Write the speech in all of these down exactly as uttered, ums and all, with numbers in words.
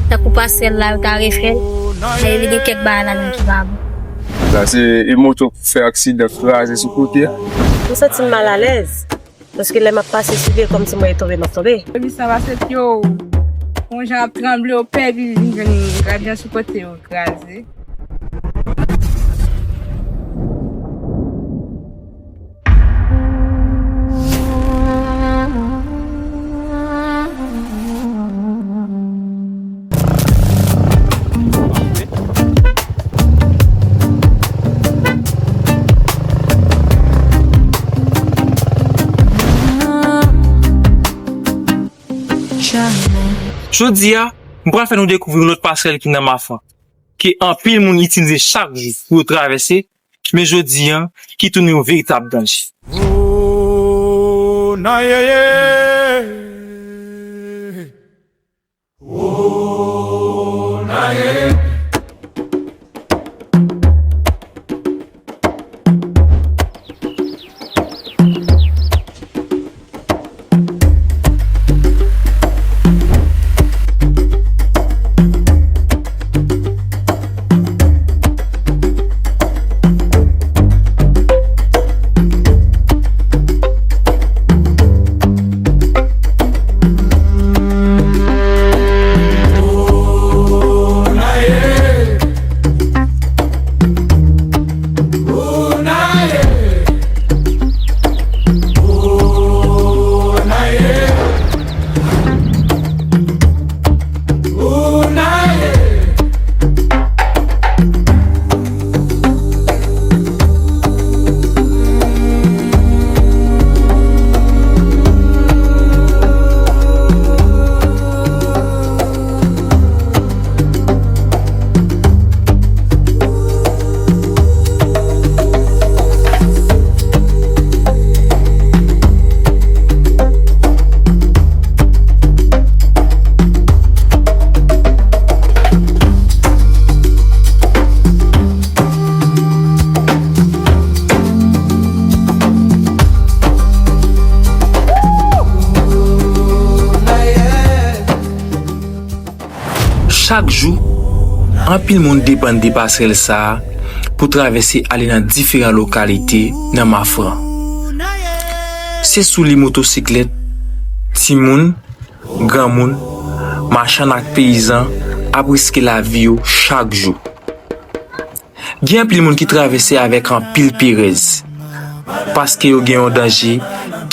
Tankou pasrèl la, yo ta refè l, men li gen kèk bagay ladan l ki pa bon. Sa se e moto k fè aksidan, kraze sou kote a. M santi m malalèz, paske lè m ap pase sou li, kòmsi mwen tonbe, m ap tonbe. Epi sa pase pye w, yon jan ap tranble, w pèdi, vin jwenn gradyan sou kote yo kraze. Jodi a, m pral fè nou dekouvri yon lòt pasrèl ki nan Mafran, ke anpil moun itilize chak jou pou yo travèse, men jodi a, ki tounen yon veritab danje. Chak jou, anpil moun depann de pasrèl sa a pou travèse ale nan diferan lokalite nan Mafran. Se sou li motosiklèt, timoun, granmoun, machann ak peyizan ap riske lavi yo chak jou. Gen anpil moun ki travèse avèk anpil perèz, paske yo gen yon danje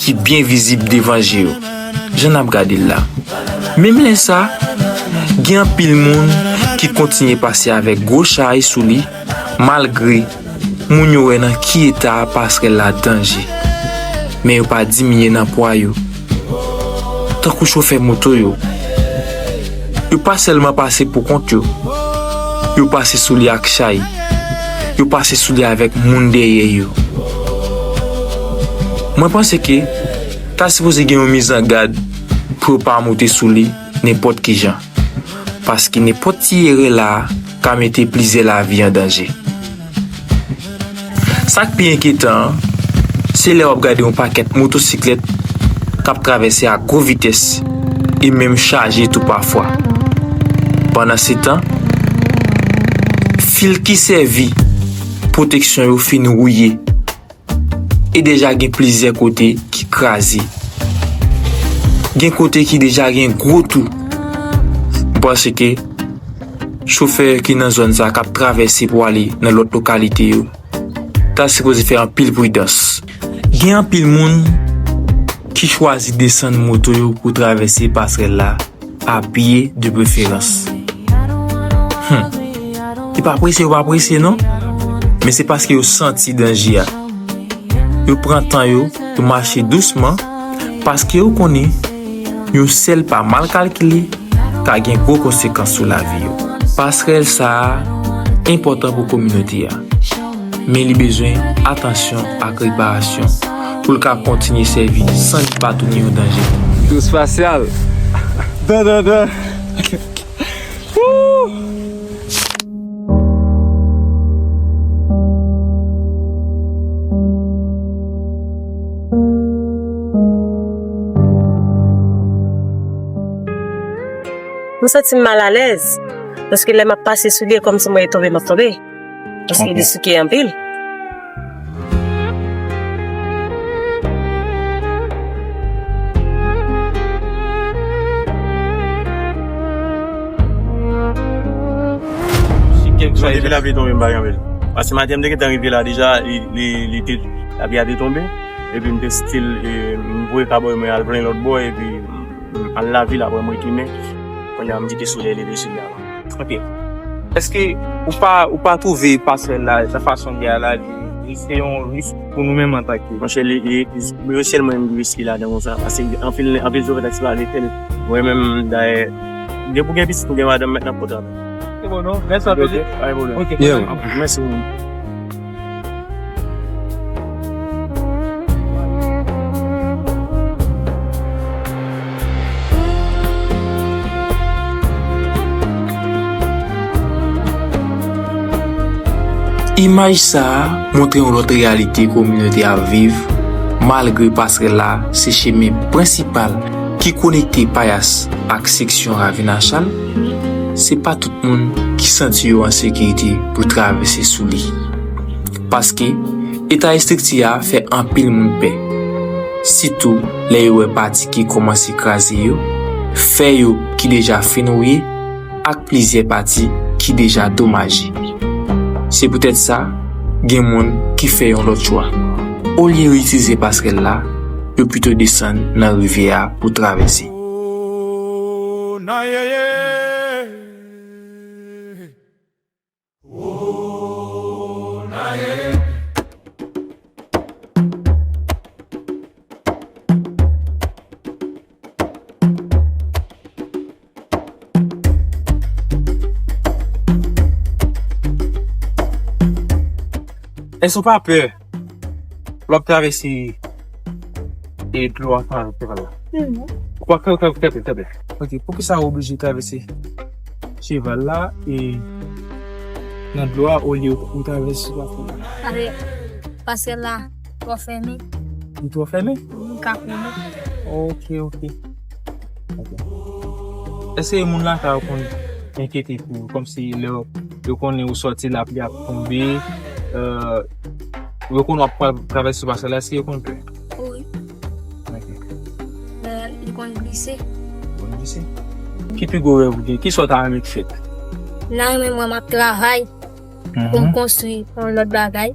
ki byen vizib devan je yo, jan n ap gade l la. Menm lè sa, gen anpil moun ki kontinye pase avèk gwo chay sou li, malgre moun yo wè nan ki eta pasrèl la danje, men yo pa diminye nan pwa yo. Tankou chofè moto yo, yo pa sèlman pase pou kont yo, yo pase sou li ak chay, yo pase sou li avèk moun dèyè yo. Mwen panse ke ta sipoze gen yon mizangad pou yo pa moute sou li nenpòt ki jan. Paske nenpòt ti erè la a ka mete plizyè lavi an danje. Sa k pi enkyetan an, se lè w ap gade yon pakèt motosiklèt k ap travèse ak gwo vitès e menm chaje tou pafwa. Pandansetan, fil ki sèvi pwoteksyon yo fin wouye e deja gen plizyè kote ki kraze. Gen kote ki deja gen gwo tou. M panse ke chofè ki nan zòn sa k ap travèse pou ale nan lòt lokalite yo ta sipoze fè anpil pridans. Gen anpil moun ki chwazi desann moto yo pou travèse pasrèl la a pye de preferans. Hmm. Yo pa prese, yo pa prese non, men se paske yo santi danje a. Yo pran tan yo, yo mache dousman, paske yo konnen yon sèl pa mal kalkile ka gen gwo konsekans sou lavi yo. Pasrèl sa a enpòtan pou kominote a, men li bezwen atansyon ak reparasyon pou l ka kontinye sèvi san li pa tounen yon danje pou moun. Tou spasyal. Dan, dan, dan. Woo! Mwen santi m malalèz. Paske lè m ap pase sou li, e kòmsi mwen tonbe, m ap tonbe. Paske li souke anpil. Si kèlkeswa depi lapli tonbe, m pa gen anpil. Paske maten, m te gentan rive la deja, li, li, li te, lapli a te tonbe. Epi m te still, e, m voye kabòy mwen al plen lòt bò, epi m al lavil, apre m retounen. Kounye a, m kite solèy leve sou li avan. Ok. Èske ou pa, ou pa twouve pasrèl la, jan fason l ye a la, li, li se yon risk pou nou menm antanke? Monchè, li, li, li, se sèl mwen menm ki riske ladan konsa, paske anpil, anpil jovèl ak sila lekel, mwen menm, dayè, depi w gen pitit, ou gen madanm, mentnan pou travay. Se bon, non? Mèsi anpil. Ok, pa gen pwoblèm. Ok. Yeah. Mèsi. Imaj sa a montre yon lòt reyalite kominote a ap viv, malgre pasrèl la se chemen prensipal ki konekte Payas ak seksyon Ravin Achal, se pa tout moun ki santi yo an sekirite pou travèse sou li. Paske eta estrikti a fè anpil moun pè, sitou lè yo wè pati ki kòmanse kraze yo, fè yo ki deja fenouye, ak plizyè pati ki deja domaje. Se poutèt sa, gen moun ki fè yon lòt chwa. Olye yo itilize pasrèl la, yo pito desann nan rivyè a pou travèse. Èske w pa pè lè w ap travèse e dlo a, cheval la? Mhm. Ou pa, kanpe, kanpe, kanpe. Ok, poukisa w oblije travèse cheval la e nan dlo a olye ou travèse cheval la? Paske, paske la twò fèmen. Li twò fèmen? M ka konnen. Ok, ok. Ok. Èske moun lakay ou konn enkyete pou ou, kòmsi lè yo konnen ou sòti, lapli ap tonbe, euh, yo konnen w ap pral travèse sou pasrèl la, èske yo konn pè? Wi. Ok. Lè li konn glise. Konn glise. Ki pi gwo rèv ou gen? Kisa w ta renmen k fèt? M ta renmen mwen m ap travay pou m konstwi yon lòt bagay.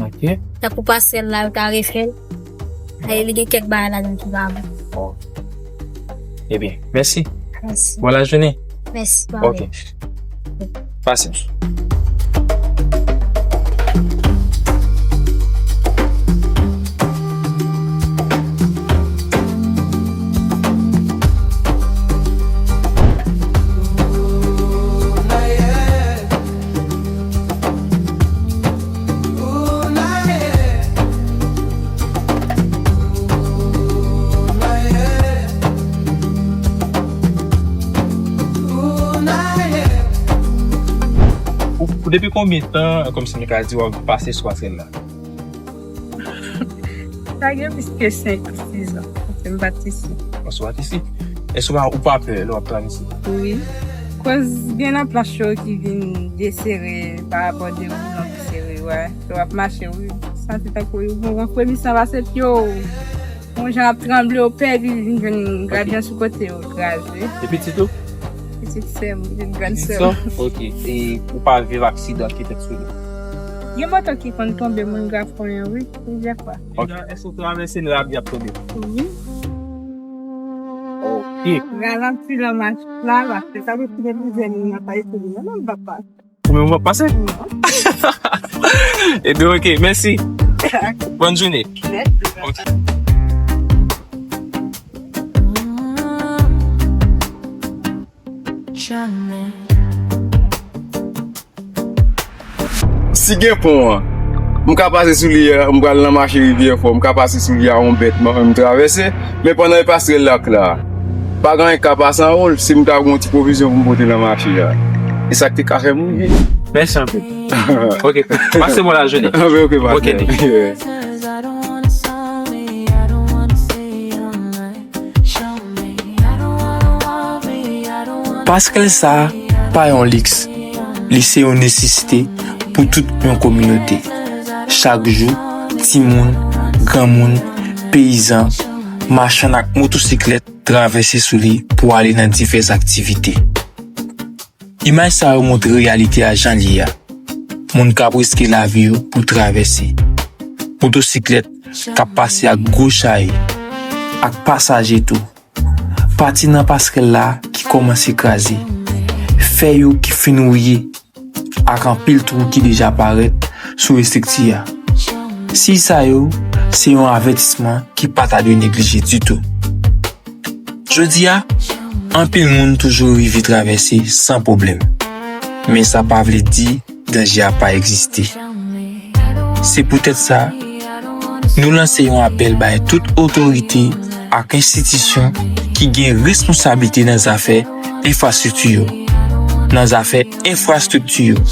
Ok. Tankou pasrèl la, yo ta refè l. E li gen kèk bagay ladan ki pa bon. Oh. Ebyen, mèsi. Mèsi. Bon lajounen. Mèsi, parèy. Ok. Pase. Ou, ou depi konbyen tan, kòmsi nou ka di, w ap pase sou pasrèl la? Sa gen plis ke senk, sis an. Paske m pa t isi. Paske w pa t isi. Èske w pa, ou pa pè lè w ap travèse? Wi. Koz gen nan planch yo ki vin desere pa rapò de boulon ki sere, wè. Lè w ap mache, wi. Santi tankou yon, yon fremisan pase pye w. Yon jan ap tranble, w pè, epi vin jwenn gradyan sou kote w kraze. E pitit ou? Pitit sè m, pitit grann sè m. Pitit sè w? Ok. E ou pa viv aksidan ki fèt sou li? Gen moto ki konn tonbe, moun grav konnen, wi, plizyè fwa. Ok. Èske w travèse lè lapli ap tonbe? Wi. Ok. Ralanti nan mach la, paske sa vle di plizyè moun nan pa eseye, non, non, papa. Ou menm w ap pase? Non. Ebyen, ok, mèsi. Bòn jounen. Mèsi. Ok. Si gen pon an, m ka pase sou li a, m pral nan mache Rivyè Fò, m ka pase sou li a yon bèt, m ap menm travèse, men pandan e pasrèl la k la, pa gen anyen k ka pase anwo l, si m ta gen yon ti pwovizyon pou m pote nan mache a. E sa k te ka fè m rive. Mèsi anpil. Ok, pase bon lajounen. Ok, ok, patnè. Ok. Yeah. Show me, I don't wanna walk me, I don't wanna Pasrèl sa a pa yon liks, li se yon nesesite pou tout yon kominote. Chak jou, timoun, granmoun, peyizan, machann ak motosiklèt travèse sou li pou ale nan divès aktivite. Imaj sa yo montre reyalite a jan l ye a. Moun k ap riske lavi yo pou travèse. Motosiklèt k ap pase ak gwo chayi, ak pasaje tou. Pati nan pasrèl la ki kòmanse kraze. Fè yo ki fin wouye, ak anpil twou ki deja parèt sou estrikti a. Siy sa yo se yon avètisman ki pa ta dwe neglije ditou. Jodi a, anpil moun toujou rive travèse san pwoblèm. Men sa pa vle di danje a pa egziste. Se poutèt sa, nou lanse yon apèl bay tout otorite ak enstitisyon ki gen responsablite nan zafè enfrastrikti yo. Nan zafè enfrastrikti yo.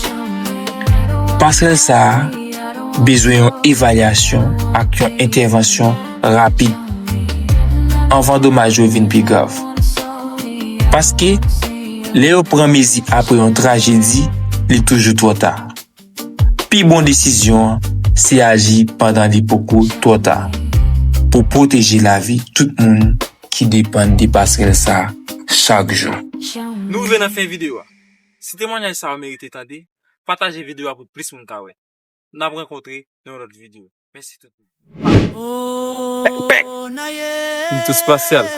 Pasrèl sa a bezwen yon evalyasyon ak yon entèvansyon rapid anvan domaj yo vin pi grav. Paske, lè yo pran mezi apre yon trajedi, li toujou twò ta. Pi bon desizyon an se aji pandan li poko twò ta pou pwoteje lavi tout moun ki depann de pasrèl sa a chak jou. Nou rive nan fen videyo a. Si temwanyaj sa a merite tande, pataje videyo a pou plis moun ka wè. N ap rankontre nan yon lòt videyo. Mèsi tout moun. M tou spasyal.